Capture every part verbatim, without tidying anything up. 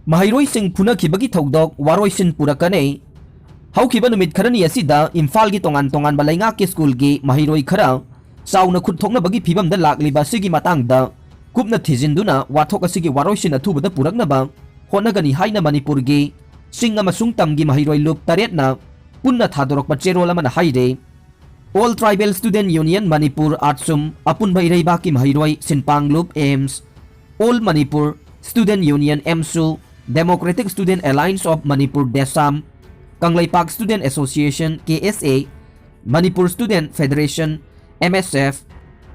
ꯃꯍꯩꯔꯣꯏꯁꯤꯡ ꯐꯨꯅꯈꯤꯕꯒꯤ ꯊꯧꯗꯣꯛ ꯋꯥꯔꯣꯏꯁꯤꯟ ꯄꯨꯔꯛꯀꯅꯤ꯫ ꯍꯧꯈꯤꯕ ꯅꯨꯃꯤꯠ ꯈꯔꯅꯤ ꯑꯁꯤꯗ ꯏꯝꯐꯥꯜꯒꯤ ꯇꯣꯉꯥꯟ ꯇꯣꯉꯥꯟꯕ ꯂꯩꯉꯥꯛꯀꯤ ꯁ꯭ꯀꯨꯜꯒꯤ ꯃꯍꯩꯔꯣꯏ ꯈꯔ ꯆꯥꯎꯅ ꯈꯨꯠ ꯊꯣꯛꯅꯕꯒꯤ ꯐꯤꯕꯝꯗ ꯂꯥꯛꯂꯤꯕ ꯑꯁꯤꯒꯤ ꯃꯇꯥꯡꯗ ꯀꯨꯞꯅ ꯊꯤꯖꯤꯟꯗꯨꯅ ꯋꯥꯊꯣꯛ ꯑꯁꯤꯒꯤ ꯋꯥꯔꯣꯏꯁꯤꯟ ꯑꯊꯨꯕꯗ ꯄꯨꯔꯛꯅꯕ ꯍꯣꯠꯅꯒꯅꯤ ꯍꯥꯏꯅ ꯃꯅꯤꯄꯨꯔꯒꯤ ꯆꯤꯡ ꯑꯃꯁꯨꯡ ꯇꯝꯒꯤ ꯃꯍꯩꯔꯣꯏ ꯂꯨꯞ ꯇꯔꯦꯠꯅ ꯄꯨꯟꯅ ꯊꯥꯗꯣꯔꯛꯄ ꯆꯦꯔꯣꯜ ꯑꯃꯅ ꯍꯥꯏꯔꯦ꯫ All Tribal Student Union Manipur, ꯑꯥꯠꯁꯨꯝ, ꯑꯄꯨꯟꯕ ꯏꯔꯩꯕꯥꯛꯀꯤ ꯃꯍꯩꯔꯣꯏ ꯁꯤꯟꯄꯥꯡ ꯂꯨꯞ, AMS, All Manipur Student Union, AMSU, Democratic Student Alliance of Manipur, DESAM, Kangleipak Student Association, K S A, Manipur Student Federation, M S F,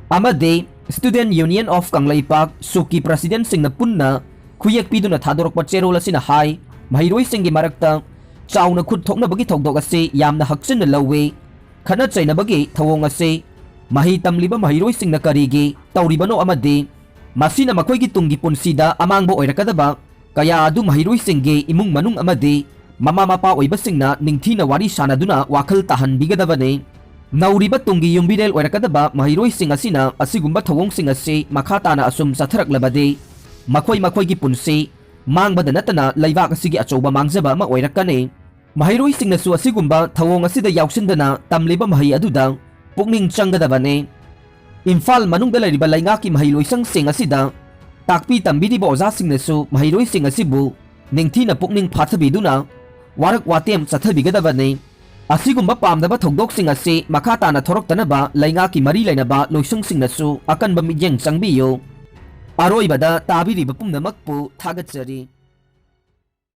ꯑꯃꯗꯤ Student Union of ꯀꯪꯂꯩꯄꯥꯛ, ꯁꯨꯛꯀꯤ ꯄ꯭ꯔꯁꯤꯗꯦꯟꯠꯁꯤꯡꯅ ꯄꯨꯟꯅ ꯈꯨꯌꯦꯛ ꯄꯤꯗꯨꯅ ꯊꯥꯗꯣꯔꯛꯄ ꯆꯦꯔꯣꯜ ꯑꯁꯤꯅ ꯍꯥꯏ, ꯃꯍꯩꯔꯣꯏꯁꯤꯡꯒꯤ ꯃꯔꯛꯇ ꯆꯥꯎꯅ ꯈꯨꯠ ꯊꯣꯛꯅꯕꯒꯤ ꯊꯧꯗꯣꯛ ꯑꯁꯤ ꯌꯥꯝꯅ ꯍꯛꯆꯤꯟꯅ ꯂꯧꯏ꯫ ꯈꯠꯅ ꯆꯩꯅꯕꯒꯤ ꯊꯧꯑꯣꯡ ꯑꯁꯤ ꯃꯍꯩ ꯇꯝꯂꯤꯕ ꯃꯍꯩꯔꯣꯏꯁꯤꯡꯅ ꯀꯔꯤꯒꯤ ꯇꯧꯔꯤꯕꯅꯣ ꯑꯃꯗꯤ ꯃꯁꯤꯅ ꯃꯈꯣꯏꯒꯤ ꯇꯨꯡꯒꯤ ꯄꯨꯟꯁꯤꯗ ꯑꯃꯥꯡꯕ ꯑꯣꯏꯔꯛꯀꯗꯕ ꯀꯌꯥ ꯑꯗꯨ ꯃꯍꯩꯔꯣꯏꯁꯤꯡꯒꯤ ꯏꯃꯨꯡ ꯃꯅꯨꯡ ꯑꯃꯗꯤ ꯃꯃꯥ ꯃꯄꯥ ꯑꯣꯏꯕꯁꯤꯡꯅ ꯅꯤꯡꯊꯤꯅ ꯋꯥꯔꯤ ꯁꯥꯅꯗꯨꯅ ꯋꯥꯈꯜ ꯇꯥꯍꯟꯕꯤꯒꯗꯕꯅꯤ꯫ ꯅꯧꯔꯤꯕ ꯇꯨꯡꯒꯤ ꯌꯨꯝꯕꯤꯔꯦꯜ ꯑꯣꯏꯔꯛꯀꯗꯕ ꯃꯍꯩꯔꯣꯏꯁꯤꯡ ꯑꯁꯤꯅ ꯑꯁꯤꯒꯨꯝꯕ ꯊꯧꯑꯣꯡꯁꯤꯡ ꯑꯁꯤ ꯃꯈꯥ ꯇꯥꯅ ꯑꯁꯨꯝ ꯆꯠꯊꯔꯛꯂꯕꯗꯤ ꯃꯈꯣꯏ ꯃꯈꯣꯏꯒꯤ ꯄꯨꯟꯁꯤ ꯃꯥꯡꯕꯗ ꯅꯠꯇꯅ ꯂꯩꯕꯥꯛ ꯑꯁꯤꯒꯤ ꯑꯆꯧꯕ ꯃꯥꯡꯖꯕ ꯑꯃ ꯑꯣꯏꯔꯛꯀꯅꯤ꯫ ꯃꯍꯩꯔꯣꯏꯁꯤꯡꯅꯁꯨ ꯑꯁꯤꯒꯨꯝꯕ ꯊꯧꯑꯣꯡ ꯑꯁꯤꯗ ꯌꯥꯎꯁꯤꯟꯗꯅ ꯇꯝꯂꯤꯕ ꯃꯍꯩ ꯑꯗꯨꯗ ꯄꯨꯛꯅꯤꯡ ꯆꯪꯒꯗꯕꯅꯤ꯫ ꯏꯝꯐꯥꯜ ꯃꯅꯨꯡꯗ ꯂꯩꯔꯤꯕ ꯂꯩꯉꯥꯛꯀꯤ ꯃꯍꯩ ꯂꯣꯏꯁꯪꯁꯤꯡ ꯑꯁꯤꯗ ꯇꯥꯛꯄꯤ ꯇꯝꯕꯤꯔꯤꯕ ꯑꯣꯖꯥꯁꯤꯡꯅꯁꯨ ꯃꯍꯩꯔꯣꯏꯁꯤꯡ ꯑꯁꯤꯕꯨ ꯅꯤꯡꯊꯤꯅ ꯄꯨꯛꯅꯤꯡ ꯐꯥꯊꯕꯤꯗꯨꯅ ꯋꯥꯔꯛ ꯋꯥꯇꯦꯝ ꯆꯠꯊꯕꯤꯒꯗꯕꯅꯤ꯫ ꯑꯁꯤꯒꯨꯝꯕ ꯄꯥꯝꯗꯕ ꯊꯧꯗꯣꯛꯁꯤꯡ ꯑꯁꯤ ꯃꯈꯥ ꯇꯥꯅ ꯊꯣꯔꯛꯇꯅꯕ ꯂꯩꯉꯥꯛꯀꯤ ꯃꯔꯤ ꯂꯩꯅꯕ ꯂꯣꯏꯁꯪꯁꯤꯡꯅꯁꯨ ꯑꯀꯟꯕ ꯃꯤꯠꯌꯦꯡ ꯆꯪꯕꯤꯌꯨ꯫ ꯑꯔꯣꯏꯕꯗ ꯇꯥꯕꯤꯔꯤꯕ ꯄꯨꯝꯅꯃꯛꯄꯨ ꯊꯥꯒꯠꯆꯔꯤ꯫